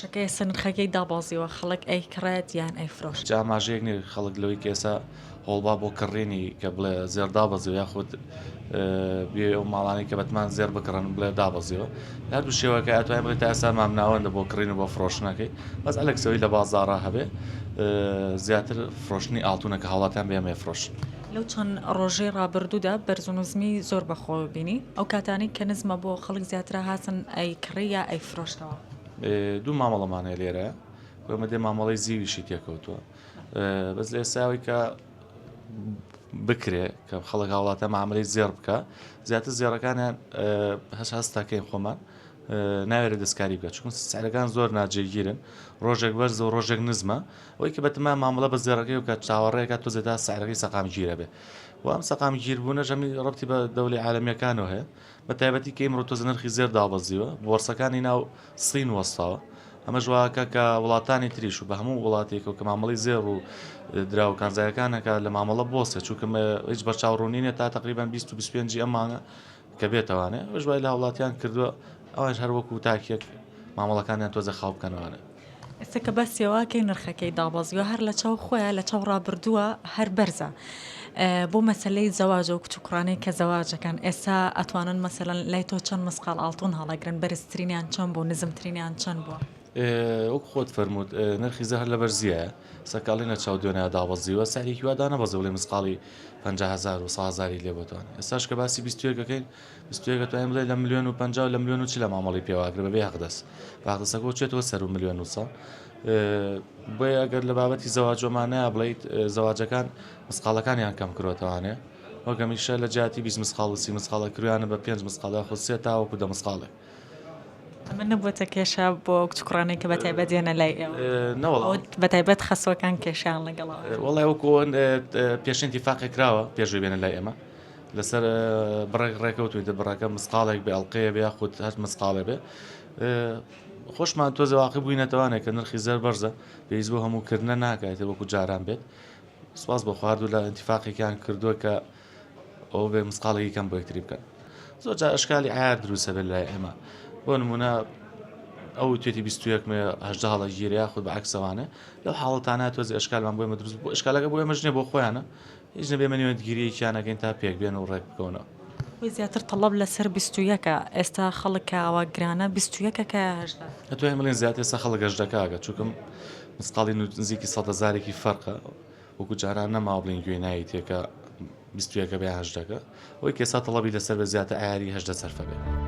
باشە کە ئێستا نرخەکەی دابەزیوە خەڵک ئەیکڕێت یان ئەیفرۆشێت؟ هیچ ئاماژەیەک نیە خەڵک لەوەی کە ئێستا هۆڵبا بۆ کڕینی کە بڵێ زێڕ دابەزیوە یاخود بێ ئەو ماڵانەی کە بەتمان زێڕ بکڕن بڵێ دابەزیوە هەردوو شێوەکە ئەتوانین بڵێ تا ئێستا مامناوەندە بۆ کڕین و بۆ فرۆشتنەکەی بەس ئەلەکسەوەی لە بازاڕا هەبێ زیاتر فرۆشتنی ئاڵتونە کە هاوڵاتیان بێ ئەمەیە فرۆشن. لەو چەند ڕۆژەی ڕابردوودا بەرز و نزمی زۆر بەخۆوە بینی، ئەو کاتانەی کە نزمە بۆ خەڵک زیاترە هاتن ئەیکڕی یا ئەیفرۆشتەوە؟ دوو مامەڵەمان هەیە لێرە ئێمە دێ مامەڵەی زیویشی تێکەوتووە بەس لە ئێستاوی کە بکرێ کە خەڵک هاوڵاتە معاملەی زێڕ بکە زیاتر زێڕەکانیان هەش هەستەکەین خۆمان ناوێرە دەستکاری بکە چون سعرەکان زۆر ناجێگیرن ڕۆژێک بەرزە و ڕۆژێک نزمە ئەوەی کە بەتەما مامەڵە بە زێڕەکەی بکات چاوەڕێکات تۆزێ تا سعرەکەی سەقامگیرە بێ و ئەم سەقامگیر بوونەش هەمی ڕەبتی بە دەولی عالەمیەکانەوە هەیە بە تایبەتی کە ئیمڕۆ تۆزە نرخی زێر دابەزیوە بۆرسەکانی ناو سین وەستاوە ئەمەش واکە کە وڵاتانی تریش و بە هەموو وڵاتێکەوە کە مامەڵی زێڕ و دراو کانزایەکانەکە لە مامەڵە بۆسێ چونکە هیچ بەرچاو ڕوونی نیە تا تقریبان 20 و 25 ئەم مانگە کە بێتەوانێ ئەوەش وای لە هاوڵاتیان کردووە ئەوانش هەر وەکو تاکێک مامەڵەکانیان تۆزە خاو بکەنەوانێ. ئێستا کە باسی ئەوە ئەکەی نرخەکەی دابەزیوە هەر لە چاو خۆیا لە چاو ڕابردووە هەر بەرزە بۆ مەسەلەی زەواج ئەو کچ و کوڕانەی کە زەواجەکەن ئێستا ئەتوانن مەسەلەن لای تۆ چەند مسقاڵ ئاڵتون هەڵەگرن بەرزترینیان چەند بوو نزمترینیان چەند بووە؟ وەک خۆت فەرمووت نرخی زەهر لە بەرزیایە سەکاڵی نە چاو دوێنێ دابەزیوە سعرێکی وا دانەبەزیوە بڵێ مسقاڵی 50 هەزار و 100 هەزاری لێ بۆتوانێ ئێستاش کە باسی 21 ئەکەین 21 ئەتوانین بڵێ لە ملیۆن و 50 و لە ملیۆن و 40 مامەڵەی پێوە ئەکرێ بەبێ حەقدەست بە حەقدەستەکەوە چێتەوە سەر و ملیۆن و 100 بۆیە ئەگەر لە بابەتی زەواجۆمانەیە بڵیت زەواجەکان مسقاڵەکانیان کەم کرۆتەوانێ وەک هەمیشە لە جیاتی 20 مسقاڵ و 30 مسقاڵە کرویانە بە 5 مسقاڵ یاخود سێ تاوەکو دە مسقاڵێک. ئەمە نەبووەتە کێشە بۆ ئەو کچ و کوڕانەی کە بەتایبەت دێنە لای ئێوە؟ نەوەڵا. بەتایبەت خەسووەکان کێشەیان لەگەڵەوە هەیە. وەڵای وەکو ئەوە پێش ئینتیفاقێک کراوە پێش ئەوەی بێنە لای ئێمە لەسەر بڕێک ڕێکەوتوین تر بڕەکە مسقاڵێک بێ ئەڵقەیە بێ یاخود هەر مسقاڵێ بێ خۆشمان تۆزێ واقع بووینەتەوانێ کە نرخی زەر بەرزە پێویست بۆ هەموو کردنە ناکات وەکو جاران بێت سوپاس بۆ خوا هەردوو لە ئینتیفاقێکیان کردووە کە ئەوە بێ مسقاڵێکی کەم بۆ یەکتری بکەن زۆر جار ئەشکالی عیار دروستە بێت لای ئێمە بۆ نمونە ئەو توێتی 21 مێ هەژدە هەڵە گیرە یاخود بە عەکسەوانە لەو حاڵەتانە تۆزی ئەشکالمان بۆ ئێمە دروست بوو ئەشکالەکە بۆ ئێمەش نیە بۆ خۆیانە هیچ نەبێ ئێمە نێوەندگیرییەکیان ئەکەین تا پێک بێن و ڕێک بکەونەوە. خۆی زیاتر تەڵەب لەسەر 21 ە ئێستا خەڵک کە ئاوا گرانە 21 ە کە هەژدە. ئەتوانین بڵێین زیاتر ئێستا خەڵک هەژدەکە ئەکات چونکە مسقاڵی نزیکی سەد هەزارێکی فەرقە وەکو جاران نەماوە بڵێین گوێی نایەتێ کە 21 ە بێ هەژدەکە ئەوەی کە ئێستا تەڵەبی لەسەر بێ زیاتر عەیاری 18 سەرفە بێ.